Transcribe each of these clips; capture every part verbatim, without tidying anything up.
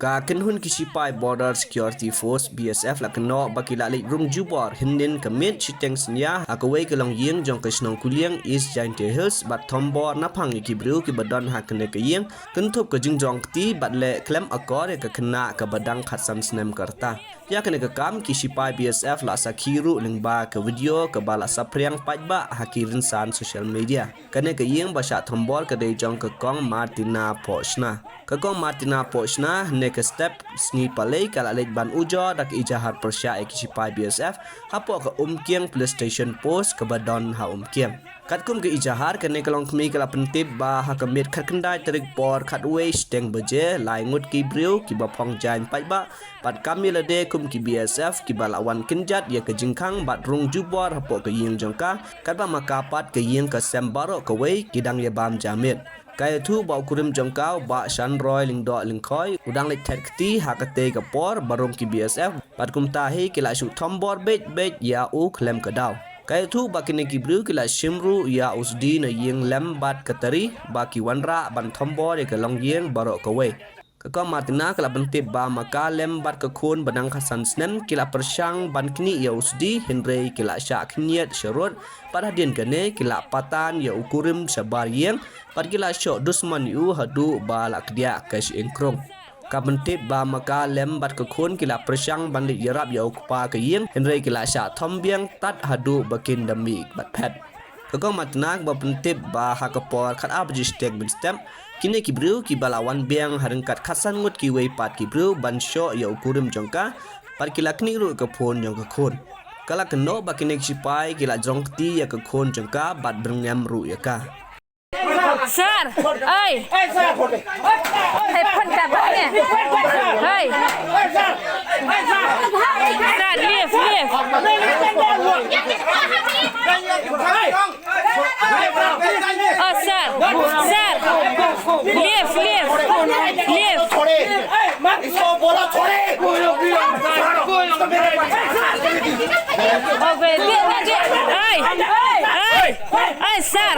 Ka kynhun ki shipai Border Security Force, B S F, la kynnoh ba ki la leit rung jubor hynnin ka miet shiteng synñia ha kawei ka longïing jong ka shnong Kuliang, East Jaintia Hills, bad thombor naphang ïa ki briew kiba don ha kane ka ïing, kynthup ka jingjrong kti bad leh khlem akor ïa ka khynnah kaba dang khatsan snem ka rta. Ïa kane ka kam, ki shipai B S F la sakhi ruh lyngba ka video kaba la saphriang paidbah ha ki rynsan social media. Kane ka ïing ba shah thombor ka dei jong ka Kong Martina Pohshna. Ka Kong Martina Pohshna, hynne ka step sngi Palei, ka la leit ban ujor da ka ijahar pyrshah ïa ki shipai B S F hapoh ka Umkiang Police Station Post kaba don ha Umkiang. Katkum ka ijahar, kane ka longkmie ka la pyntip ba ha ka miet khatkhyndai tarik por khatwei shiteng baje, lai ngut ki briew kiba phong jaiñ paidbah bad kam ïalade kum ki B S F kiba la wan kynjat ïa ka jingkhang bad rung jubor hapoh ka ïing jong ka, katba ma ka pat ka ïing ka sem baroh kawei, ki dang ïa bam ja miet. Ka ïathuh ba u kurim jong ka, u Bah Shanroy Lyngdoh Lyngkhoi, u dang leit thet kti ha katei ka por baroh ki B S F, bad kumta hi ki la shu thombor beit beit ïa u khlem ka daw. Ka ïathuh ba kine ki briew ki la shim ruh ïa u sdi na ïing lem bad ka tari, ba ki wanrah ban thombor ïa ka longïing baroh kawei. Ka Kong Martina ka la pyntip ba ma ka lem bad ka khun ba dang khatsan snem ki la pyrshang ban knieh ïa u sdi, hynrei ki la shah khynñiat sharud, bad hadien kane ki la patan ïa u kurim shabar ïing, bad ki la shoh dusmon ïa u haduh ba la kdiah ka shyieng krung. Ka pyntip ba ma ka lem bad ka khun ki la pyrshang ban leit ïarap ïa u kpa ka ïing, hynrei ki la shah thom biang tad haduh ba kin da mih bad phet. Ka Kong Martina kaba pyntip ba ha ka por khatar baje shiteng mynstep, kine ki briew kiba la wan biang ha ryngkat khatsan ngut kiwei pat ki briew ban shoh ïa u kurim jong ka, bad ki la knieh ruh ka phone jong ka khun. Ka la kynnoh ba kine ki shipai ki la jrong kti ïa ka khun jong ka bad byrngem ruh ïa ka. Sir, oi. Hei, phone ka ba ne. Hei. Sir, leave, leave. Oh, sir, sir, leave, leave, leave. इसको बोला छोड़े। Okay, leave, leave, leave. Hey, hey, hey, sir.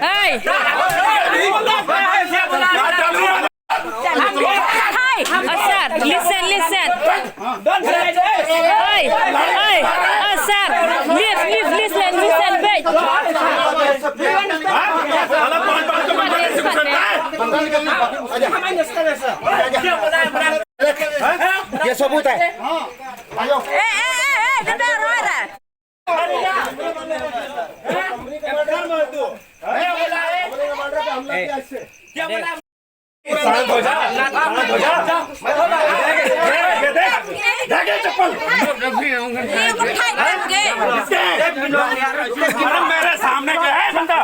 Hey! Hey! Uh, sir, listen, listen. Hey! Hey! Uh, sir, leave, leave, listen, listen, wait. ये सबूत है। ए, ए, ए, ए, किधर आ रहा है? शांत हो जा, शांत हो जा। ये देख, ये देख, ये देख, चप्पल। अरे मेरे सामने क्या है बंदा?